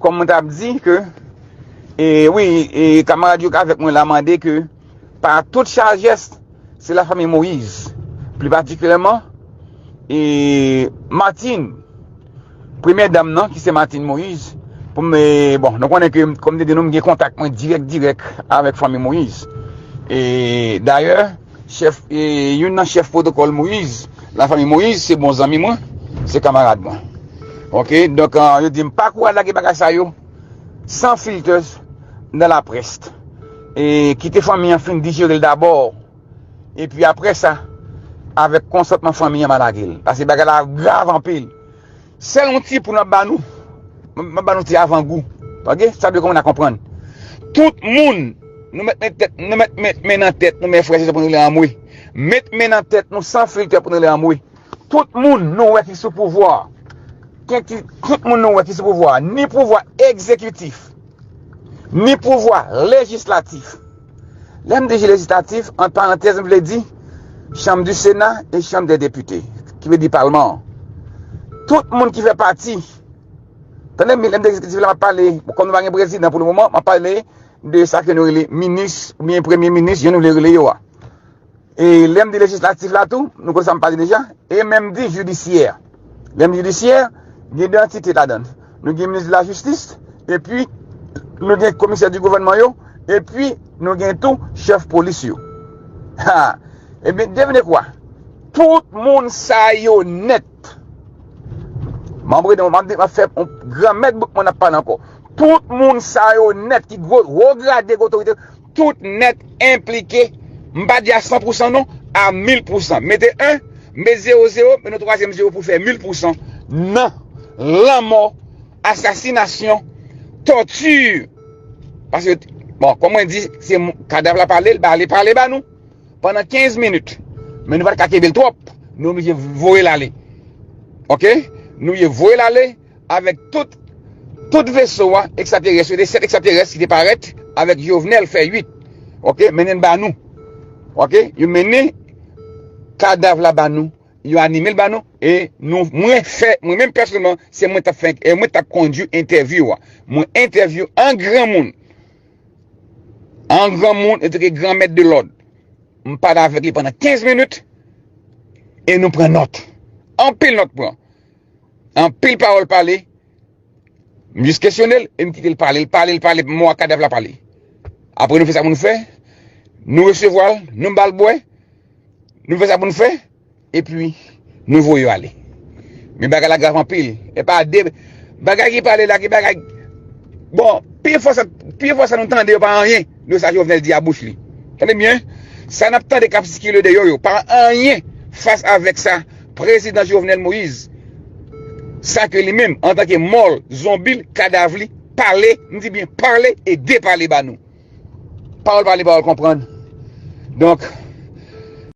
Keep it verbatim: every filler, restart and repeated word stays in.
Kòm mwen t ap di ke, e, wi, e, kamarad yo k avèk mwen la mande ke, pa tout sajès, se lafanmi Moïse, pli patikilyèman, e, Martine, premyè dam nan, ki se Martine Moïse, pou m, e, bon, nou konnen ke, kòm m te di nou, m gen kontak mwen dirèk, dirèk avèk fanmi Moïse. E, dayè, chèf, e, youn nan chèf pwotokòl Moïse, lafanmi Moïse, se bon zanmi mwen, se kamarad mwen. Oke, donk, e, yo di m pa kouraj lage bagay sa yo, san filtè nan laprès. E kite fanmi an fin dijere l dabò. Epi apre sa, avèk konsantman fanmi an, m a lage l. Paske bagay la grav anpil. Sèl yon ti pou n ap ba nou. M ap ba nou ti avangou. Oke? Sa vle kòmanse konprann. Tout moun, nou mèt met tèt, nou mèt met men nan tèt nou, men frè, se pou nou rele anmwe. Met men nan tèt nou san filtè pou nou rele anmwe. Tout moun nou wè ki sou pouvwa, ki, ki, tout moun nou wè ki sou pouvwa, ni pouvwa egzekitif, ni pouvwa lejislatif. Lè m di lejislatif, ant parantèz, m vle di Chanm di Sena e Chanm dè Depite, ki vle di Palman an. Tout moun ki fè pati, tande m, lè m di egzekitif la, m ap pale, kòm nou pa gen prezidan pou le moman, m ap pale de sa ke nou rele minis, oubyen premye minis, jan nou vle rele yo a. E lè m di lejislatif la tou, nou konn sa m pale deja, e menm di jidisyè. Lè m di jidisyè, gen de antite ladan l. Nou gen minis de lajistis, epi nou gen komisè di gouvènman yo, epi nou gen tou chèf polis yo. Ha! Ebyen, devine kwa? Tout moun sa yo nèt. M ap rele, m ap, m ap fè yon granmèt bout mwen ap pale ankò. Tout moun sa yo nèt ki gwo, wo grade, gwo otorite, tout nèt enplike, m pa di a san pousan non, a mil pousan. Mete en, mete zewo zewo, mete yon twazyèm zewo pou fè mil pousan nan lanmò, asasinasyon, tòti. Paske, bon, kòm mwen di, se m-, kadav la pale, l pale, pale ba nou pandan kenz minit. Men nou pa t ka kenbe l twòp, nou oblije voye l ale. Oke? Nou oblije voye l ale, avèk tout, tout veso a, ekstraterès yo, te sèt ekstraterès ki te parèt avèk Jovenel fè uit. Oke, mennen l ba nou. Oke, yo mennen kadav la ba nou, yo anime l ba nou, e nou, mwen fè, mwen menm pèsonèlman, se mwen t ap fè, e mwen t ap kondui entèvyou a. Mwen entèvyou an granmoun. An granmoun, e te granmèt de lòd. M pale avèk li pandan kenz minit, e nou pran nòt. Anpil nòt pran. Anpil pawòl pale. M jis kesyone l e m kite l pale. L pale, l pale, mo a kadav la pale. Apre nou fè sa pou nou fè. Nou resevwa l, nou ba l bwè. Nou fè sa pou nou fè. Epi, nou voye yo ale. Men bagay la grav anpil. E pa de bagay ki pale la, ki bagay. Bon, pi fò sa, pi fò sa nou tande yo pa anyen de sa Jovenel di a bouch li. Tande byen, sa n ap tande k ap sikile deyò yo pa anyen fas avèk sa prezidan Jovenel Moïse, sa ke li menm, antanke mò l, zonbi l, kadav li, pale, m di byen pale e depale ba nou. Pawòl pale, pawòl konprann. Donk,